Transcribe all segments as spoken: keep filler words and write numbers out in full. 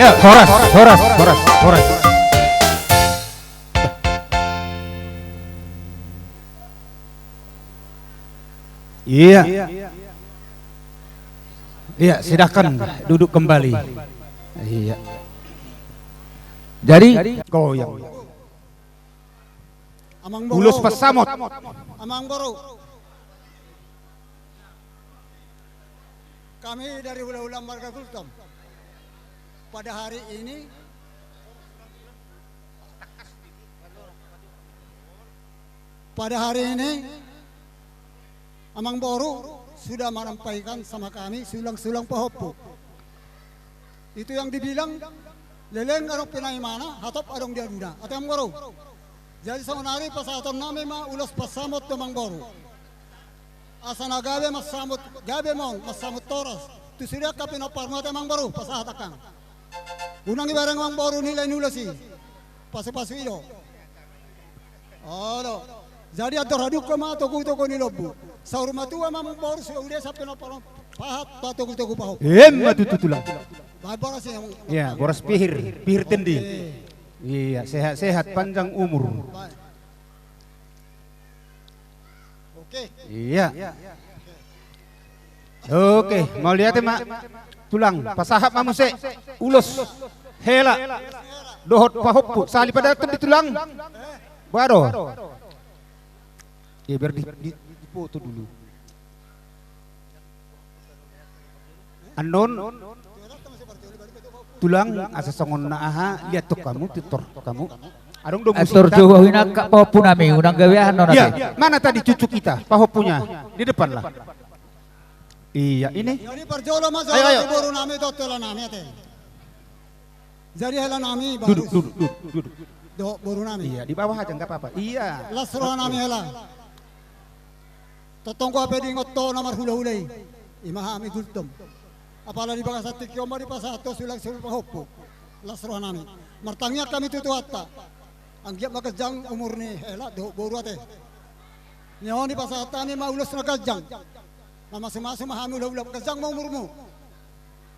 Horas, horas, horas, horas. Iya. Iya, silakan duduk kembali. Iya. Jadi, goyang. Amang boru. Ulos pansamot. Amang boru. Kami dari hulahula marga Gultom. Pada hari ini, pada hari ini, Amang boru sudah menyampaikan sama kami sulang-sulang pahompu. Itu yang dibilang leleng adong pinaimana, hatop adong di aduna. Ate amang boru. Jadi sonari pasahatonnami ma ulos pansamot tu amang boru. Asa na gabe mansamot, gabe ma on mansamot horas tu sude angka pinomparmu, ate amang boru, pasahat angkang. Unang dibereng amang boru nilai ni ulos i. Pasu-pasu i do. Olo. Jadi andor hadungko ma togu-togu ni lombu. Saur matua ma amang boru sude sampe na pahat patogu-togu pahompu. Emma tutu, Tulang. Baik, boras i, amang. Iya, boras pihir, pihir tendi. Oke. Iya, sehat-sehat, panjang umur. Baik. Oke. Iya. Oke, mauliate ma, Tulang. Pasahat ma muse ulos, hela dohot pahompu. Sahali padaton di Tulang. Boha do? Iya, biar di, di, dipoto dulu. Annon, Tulang, asa songon na aha, liathon hamu, tutor hamu. Adong do musik. Ator jo hina angka pahompunami, unang gabe aha non ate. Iya, mana tadi cucu kita, pahompunya? Di depan lah. Iya, ini. Jadi parjolo ma. Ayo, ayo. Borunami dohot helanami ate. Jadi helanami, Barus. Duduk, duduk, duduk, duduk. Dohot borunami. Iya, di bawah aja, nggak apa-apa. Iya. Las rohanami hela. Tongtong pe diingot ho na marhulahula i, i ma hami Gultom. Apala di bagasan tingki on ma dipasahat ho sulang-sulang pahompu. Las rohanami. Martangiang hami tu Tuhanta. Anggiat ma ganjang umur ni hela dohot boru ate. Ni on dipasahat hami ma ulos na ganjang. Mamasu-masu ma hami hulahula, ganjang ma umurmu.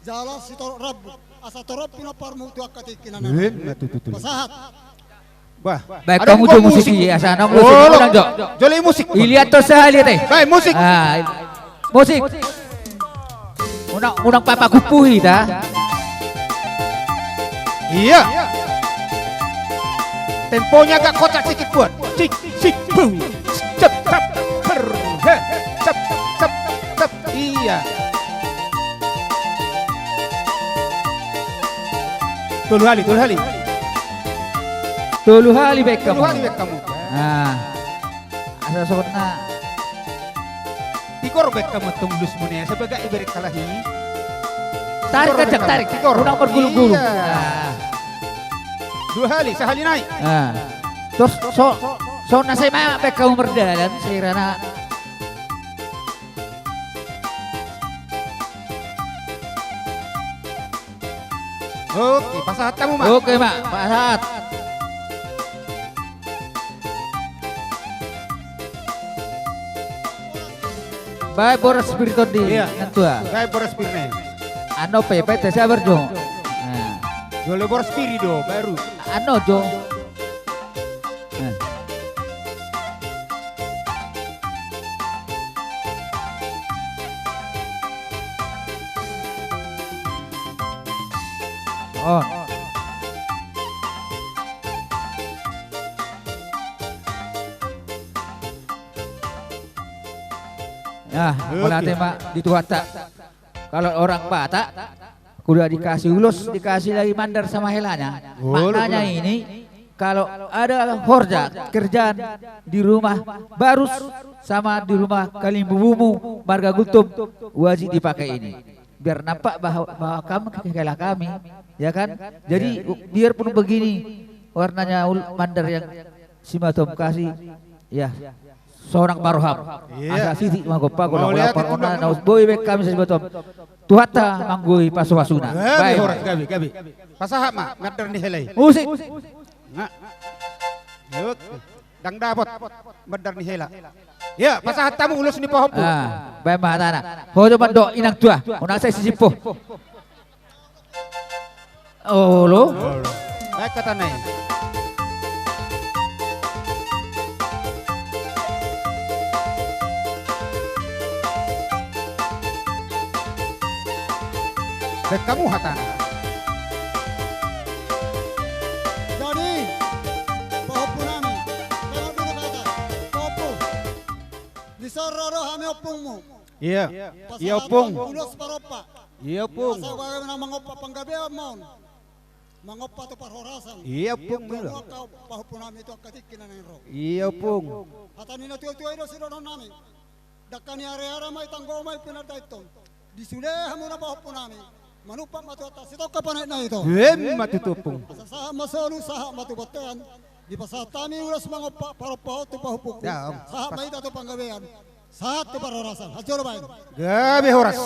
Jala sitorop rambu, asa torop pinomparmu tu angka tingki na naeng. Emma tutu, Tulang. Pasahat. Bah. Baik, adong hamu jo musik i, asa naung musik. Olo. Unang jo. Jolo i musik. Iliathon sahali ate. Baik, musik. Ah, musik. Unang, unang papagumpu hita. Iya. Temponya agak kocak sikit, buat. Cik, cik, bum. Cep, cep, ber, he. Cep, cep, cep. Iya. Tolu hali, tolu hali. Tolu hali baen hamu. Tolu hali baen hamu. Nah. Asa songon na. Tigor baen hamu antong ulos muna, asa bagak ibereng halahi. Tarik, tigor baen hamu. Tarik, tarik. Tigor. Unang margulung-gulung. Iya. Nah. Dua hali, sahali nai. Nah. Tos, so, so na sai ma baen hamu mardalan, sirana. Oke, pasahat hamu ma. Oke ma, pasahat. Baen boras pir tondi. Iya. Nang tua. Baen boras pir ne. Ano pe, pe te sabar jo. Nah. Jolo boras pir i do, baru. Ano jo. Eh. On. Nah, oke. Mauliate ma di Tuhanta. Kalau orang Batak, kuda dikasih ulos, dikasih lagi mandar sama helanya. Olo, maknanya olo. Ini, kalau ada horja, kerjaan di rumah Barus sama di rumah kalimbubumu, marga Gultom, wajib dipakai ini. Biar nampak bahwa, bahwa kamu hela kami, ya kan? Jadi, iya. Biarpun begini warnanya ul-, mandar yang si Matom kasih, ya. Sonang ma roham. Iya. Asa siti ma gompa, golang-golang parngoluan, na umgohi baen hami sibotom. Tuhanta manggohi pasu-pasuna. Gabe, baen. Horas, gabe, gabe. Pasahat ma mandar ni hela i. Musik. Nah. Yuk. Ndang dapot mandar ni hela. Ya, pasahat hamu ulos ni pahompu. Ah, baen ma hatana. Ho jo mandok inang tua, unang sai sisimpu. Olo. Olo. Baik, kata nai. Baik, hamu hatana. Jadi, pahompu nami, tengok dulu kata, pahompu. Di son ro do hami ompungmu. Iya. Iya, ompung. Pasahathon ulos parompa. Iya, ompung. Asa bagaimana mangompa panggabean ma on. Mangompa tu parhorasan. Iya, ompung. Molo angka pahompu nami tu angka tingki na naeng ro. Iya, ompung. Hata ni na tuatua i do sidohonon nami. Dangka ni ari-ari ma i, tanggo ma i pinardaithon. Di sude hamu na pahompu nami. Manumpak ma Tuhanta sitongka panaek na ito. Emma tutu, ompung. Asa sahat ma solu, sahat ma tu bontean. Dipasahat hami ulos mangompa parompa on tu pahompungku. Ya, Om. Sahat ma hita tu panggabean. Sahat tu parhorasan. Hajolo baen. Gabe horas.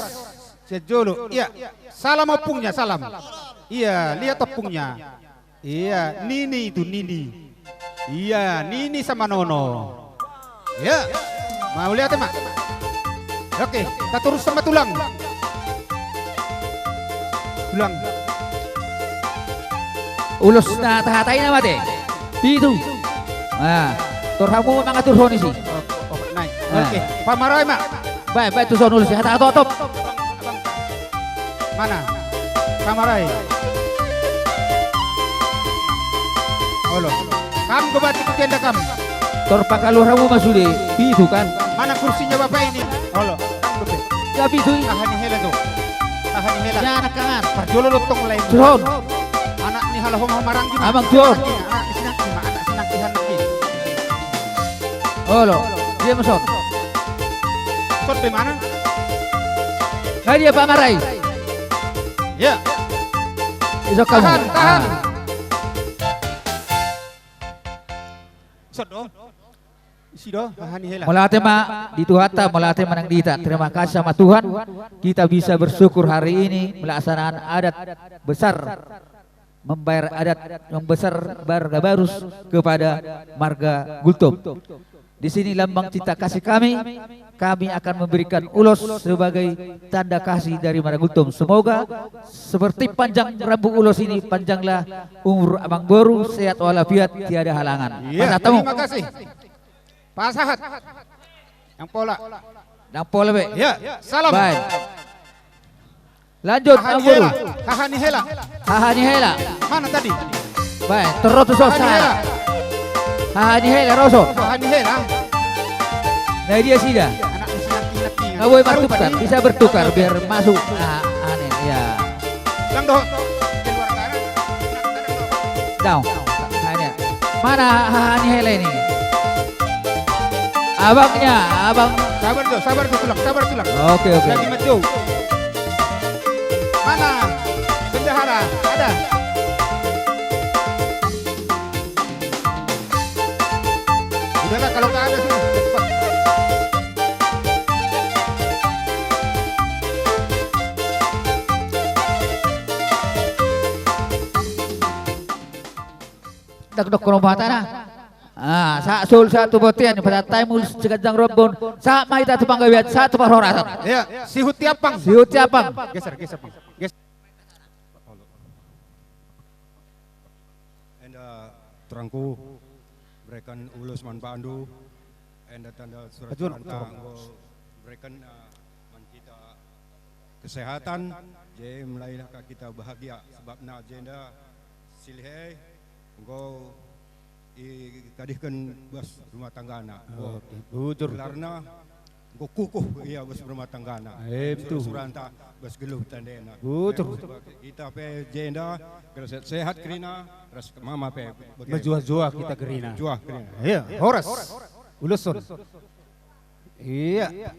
Sian jolo. Iya. Salam ompungnya, salam. Iya, lihat ompungnya. Iya, nini itu, nini. Iya, nini sama nono. Iya. Mauliate ma. Oke, tatorus sama tulang. Tulang. Ulos na tahatai nama te. Pitu. Ah, tor hamu mangaturhon isi. Oh, oh, naik. Ah. Oke, pamarai ma. Baik, baik, tu son ulos, hata hatop. Abang, abang. Mana? Pamarai. Olo. Kam gobat ikut tenda kam. Tor pakaluar hamu ma sude, pitu kan. Mana kursinya bapak ini? Olo. Kam dope. Ya pitu i. Aha ni hela tu. Aha ni hela. Ya anak kangan. Parjolo lontong lain. Suhon. Anak ni halaho ma maranggi ma. Abang John. Anak ni sinangki ma, anak sinangki hanaki. Olo, dia ma son. Son pe mana? Nah, dia pamarai. Ya. Iso kamu. Tahan, tahan. Ah. Son do. Isi do, aha ni hela. Mauliate ma di Tuhanta, mauliate ma nang di hita. Terima kasih sama Tuhan, kita bisa bersyukur hari ini melaksanakan adat besar, membayar adat yang besar, marga Barus, kepada marga Gultom. Di sini lambang cinta kasih kami, kami akan memberikan ulos sebagai tanda kasih dari marga Gultom. Semoga seperti panjang rambut ulos ini, panjanglah umur Amangboru, sehat walafiat, tiada halangan. Iya, pasahat hamu. Terima kasih. Pasahat. Nang pola. Nang pola be. Ya, salam. Baik. Lanjut, Amangboru. Haha ni hela. Haha ni hela. Haha ni hela. Mana tadi? Baik, terus tu son. Haha ni hela. Haha ni hela, ro son. Haha ni hela. Nah, dia sida. Anak ni sinangki, sinangki. Nggak boleh bertukar, bisa bertukar biar masuk. Ah, aneh, ya. Bilang dohot keluarga. Daong. Nah, ini. Mana haha ni hela ini? Abangnya, abang. Sabar jo, sabar jo, tulang, sabar, tulang. Oke, oke. Lagi maju. Mana bendahara? Ada. Udahlah, kalau nggak ada, sudah. Dakdok kono mata na. Ah, sahat solu, sahat tu bontean, pasahat hami ulos siganjang rombon, sahat ma hita tu panggabean, sahat tu parhorasan. Iya, sihut tiapang. Sihut tiapang. Geser, geser, Bang. Geser. Enda, tuangku, berikan ulos manpandu, enda tanda surat, Ajuan, Ranta, coba. Anggo berikan, eh, man hita kesehatan, jadi mulailah kita bahagia, sebab na jenda silihei, anggo i tadihkan bas rumah tanggana. Oke, bujur. Gelarna, anggo kukuh ia bas rumah tanggana. Em, tu. Sura-suranta bas geluh tandena. Bujur. Em, sebab hita pe jenda, gelar sehat-sehat kerina, ras mama pe. Majuah-juah hita kerina. Majuah kerina. Iya, horas. Uloson. Iya.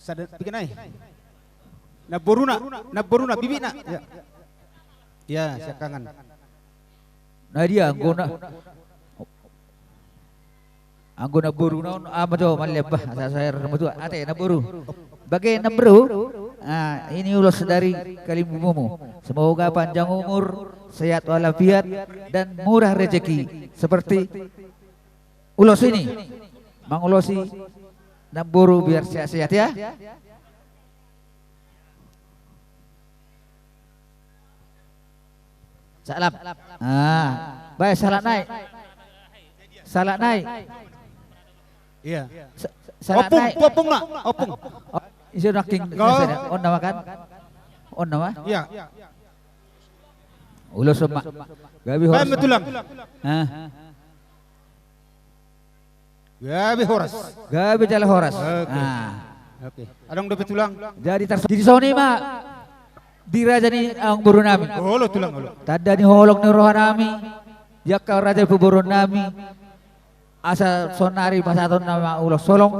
Sada piga nai. Namboruna, namboruna, bibitna. Ya. Ya, siangkangan. Nah, dia anggona. Anggona boruna on, ama jo, maliat bah, asa saer matua. Ate, namboru. Bage namboru. Ah, ini ulos dari Kalimbubumu. Semoga panjang umur, sehat walafiat, dan murah rezeki. Seperti ulos ini, mangulosi namboru biar sehat-sehat ya. Salam. Ah, baik, salam naik. Salam naik. Iya. Sa-, salam naik. Ompung, ompung na, ompung. Oh, isi nangkin. On nama kan? On nama? Iya. Ulos ma. Gabe horas. Baik, tulang. Hah? Gabe horas. Gabe jala horas. Oke. Ah. Oke. Adong dope tulang. Jadi tar-, jadi songon i ma di raja ni amangboru nami. Olo tulang, olo. Tanda ni holong ni roha nami. Di angka raja ni pamoruon nami. Asa sonari pasahaton nama ulos holong.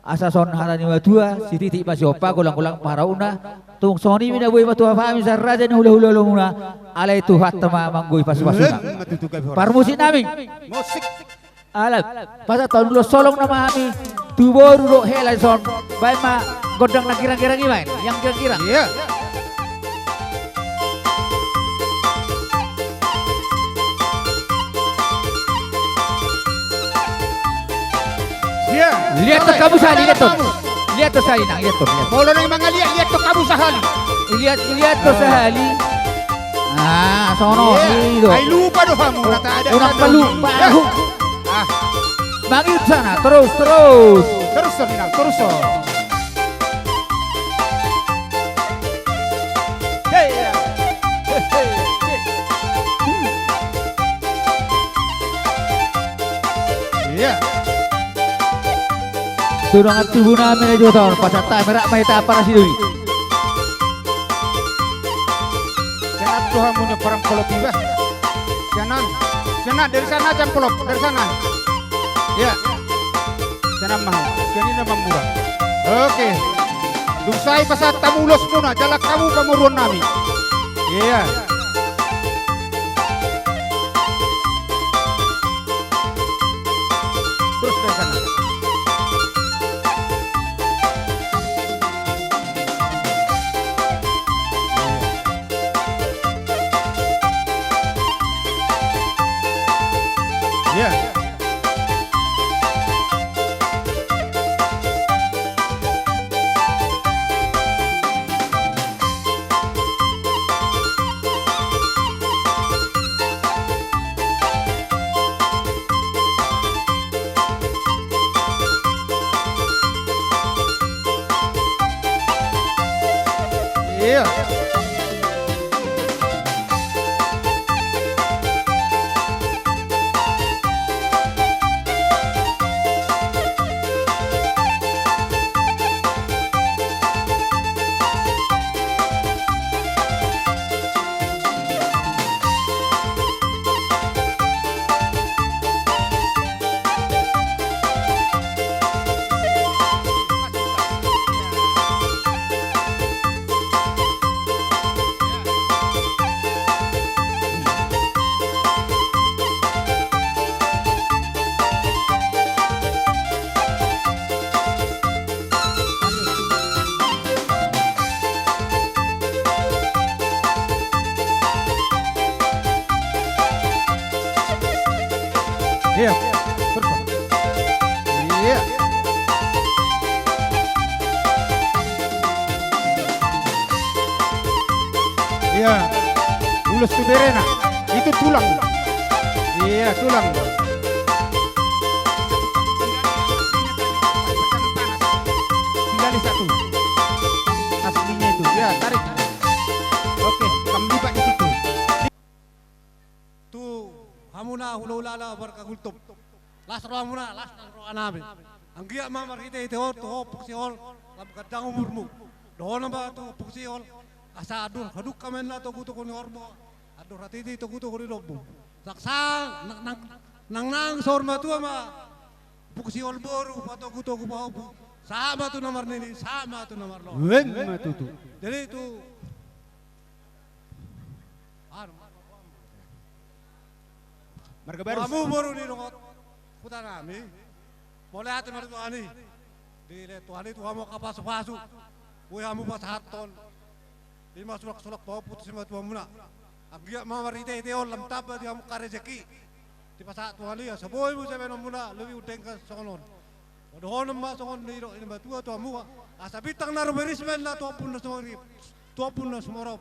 Asa songon hata ni natua-tua, sititi ma sihompa, golang-golang ma harauna. Tung songon i ma na boi ma tu hami sian raja ni hula-hula muna. Alai Tuhanta ma manggohi pasu-pasuna. Emma tutu, gabe horas. Parmusik nami. Musik. Alap, pasahaton ulos holong nama hami tu boru dohot hela dison. Baen ma gondang na girang-girang i, baen. Yang girang-girang. Iya. Iya. Liathon hamu sahali, liathon. Liathon sahali, Inang, liathon, liathon. Molo naeng mangaliat, liathon hamu sahali. Liat, liathon sahali. Ah, songon i do. Ai lupa do hamu, rata ada. Unang palu, palu. Ah. Mangihut sana, terus, terus. Terus, Inang, terus. Hei, ya. Hei, hei, hei. Hmm. Iya. Tulang tubu nami na jolo, pasahat hami rap ma hita parasi doi. Sian an do hamu ni parang kolop iba. Sian an. Sian an, dari sana aja kolop, dari sana. Iya. Sian an ma. Sian i na mamura. Oke. Dung sae pasahat hamu ulos muna, jala hamu pamoruon nami. Iya. Terus dari sana. Iya. Iya. Iya, terus. Iya. Iya. Ulos tu berena. Itu tulang. Iya, tulang. Tinggal di satu. Aslinya itu. Ya, tarik. Oke, kami lipat di situ. Tu hamuna hulahula na marga Gultom. Las rohamuna, las nang rohanami. Anggiat ma marhitehite on, tu ho Ompung Sihol, lam gandang umurmu. Dohonon ma tu ho Ompung Sihol, asa andor hadungka ma inna togutogu ni horbo, andor hatiti togutogu ni lombu. Saksang, nang, nang, nang, nang saur matua ma Ompung Sihol boru, patogutogu pahompu. Sahat ma tu na marnini, sahat ma tu na marnono. Emma tutu. Jadi tu Anu, marga Barus. Hamu boru ni dongan huta nami. Mauliate ma di Tuhan i. Dilehon Tuhan i tu hamu angka pasupasu. Boi hamu pasahathon. I ma sulaksulak pahompu tu simatuamuna. Anggiat ma marhitehite on lam tamba di hamu angka rejeki. Dipasahat Tuhan i asa boi muse baenonmuna lobi undenggan songon on. Dohonon ma songon nidok ni natuatua tu hamu. Asa bintang na rumiris ma inna tu ombun na sumorop. Tu ombun na sumorop.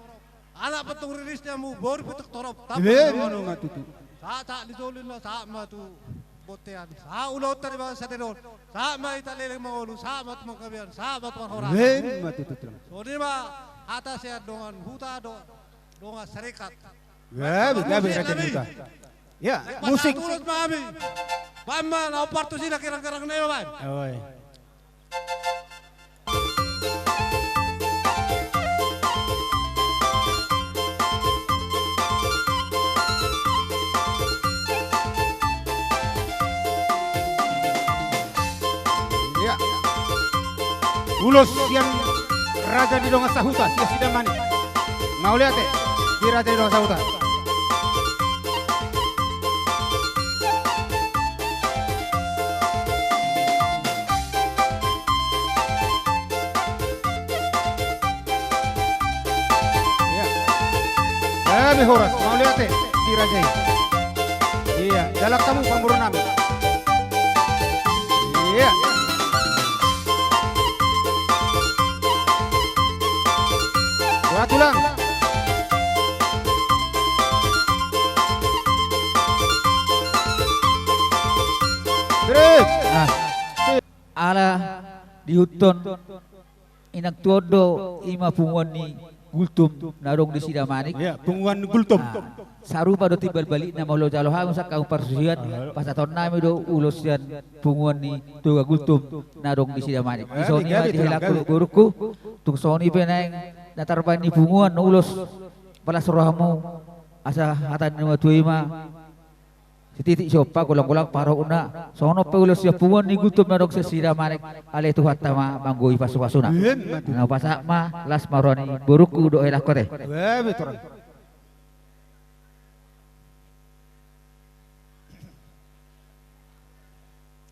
Anak pe tong riris ni hamu, boru pe tong torop. Emma tutu. Sahat, sahat ni jolo i ma, sahat ma tu bontean. Sahat ulaonta di bagasan sadari on. Sahat ma hita leleng mangolu, sahat ma tu panggabean, sahat ma tu parhorasan. Emma tutu, Tulang. Songon i ma hata sian dongan huta, do-, dongan sarekat. Gabe, gabe, Raja Nami. Huta. Ya, musik. Ulos ma hami. Baen ma na partus i na gerang-gerang na i ma baen. Oi. Ya. Ulos sian raja ni dongan sahuta, sian Sidamanik. Mauliate di raja ni dongan sahuta. Iya. Gabe horas, mauliate di raja i. Iya, dalan hamu pamurunami. Iya. Buat ulang. Break. Ah. Ala diihuthon inang tuaon do i ma punguan ni Gultom na adong di Sidamanik. Iya, punguan ni Gultom. Ah, sarupa do timbal balikna molo jalo hami sian hamu parsusian, pasahatonnami do ulos sian punguan ni Toga Gultom na adong di Sidamanik. Di son i ma dihelangku, borungku, tung songon i pe naeng na tarbaen ni punguan ulos, palas rohamu, asa hata ni natuatua i ma, sititik siompa, golang-golang pangarahutna. Songon on pe ulos sian punguan ni Gultom na adong sian Sidamanik, ale Tuhanta ma manggohi pasupasuna. Emma tutu. Na pasahat ma las ma roha ni borungku dohot helangku, ate. Gabe, Tulang.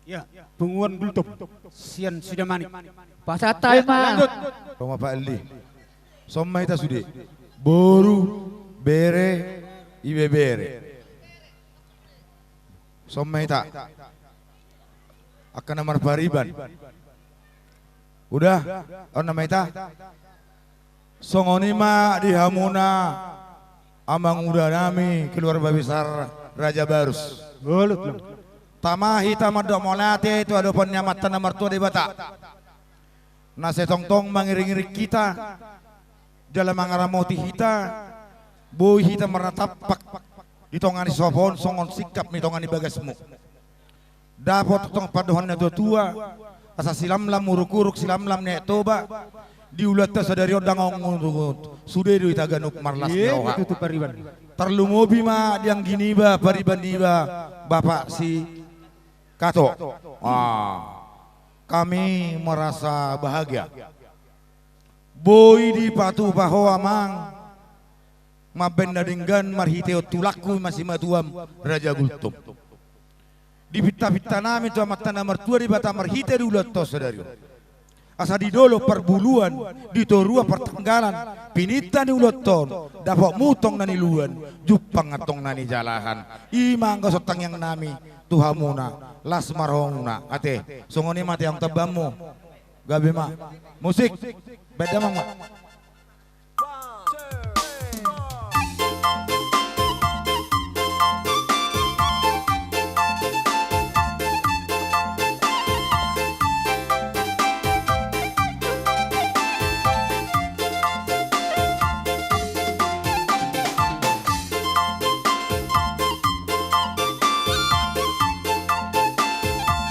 Ya, punguan Gultom sian Sidamanik. Pasahat hami ma. Lanjut. Ro ma, Pak Eldi. Songon hita sude. Boru, bere, ibebere. Songon hita. Angka na marpariban. Udah, on nama hita. Songon i ma di hamuna amangudanami keluarga besar Raja Barus. Tama hita mandok mauliate tu adopan ni Amanta na martua Debata. Na sai tongtong mangiringiring hita, jala mangaramoti hita, boi hita marnatampak di tonga ni sopo on songon singkap ni tonga ni bagasmu. Dapot tong pandohan ni natuatua, asa silamlam uruk-uruk, silamlam ni Aek Toba, di ulaonta sadari on, dang ongot-ongot, sude do hita ganup marlas ni roha. Tarlumobi ma di anggi niba, pariban niba, Bapak si Kato. Ah, kami merasa bahagia. Boi dipatupa ho, Amang, mambaen na denggan marhitehon tulangku i ma simatuam Raja Gultom. Dipintapintanami tu Amanta na martua Debata marhite di ulaonta sadari on, asa di dolok parbuluan, di toruan partanggalan, pininta ni ulaonta on, dapot muse tong na niluluan, jumpang antong na nijalahan. I ma anggo songon tangiangnami tu hamuna, las ma rohamuna, ate. Songon i ma, ate, amang, tambamu. Gabe ma. Musik. Baen damang ma.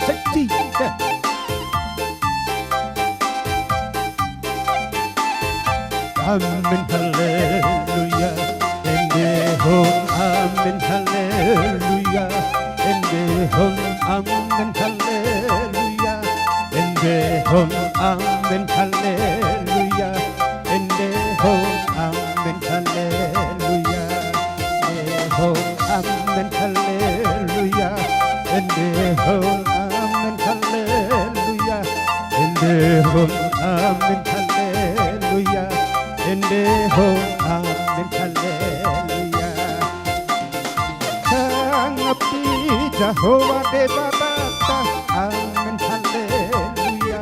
Seksi, eh. Amen, haleluya, endehon, amen, haleluya, endehon, amen, haleluya, endehon, amen, haleluya, endehon, amen, haleluya. Endehon, amen, haleluya. Endehon, amen, haleluya. Endehon, amen, haleluya. Endehon, amen, haleluya. Sangap ni Jahowa Debatanta, amen, haleluya.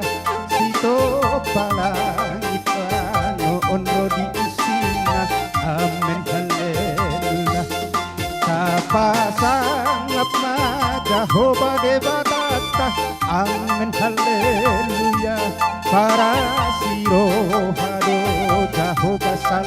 Sitopang langit tano on ro di isina, amen. Ma Jahowa Debatanta. Amen, haleluya. Parasi roha do Jahowa,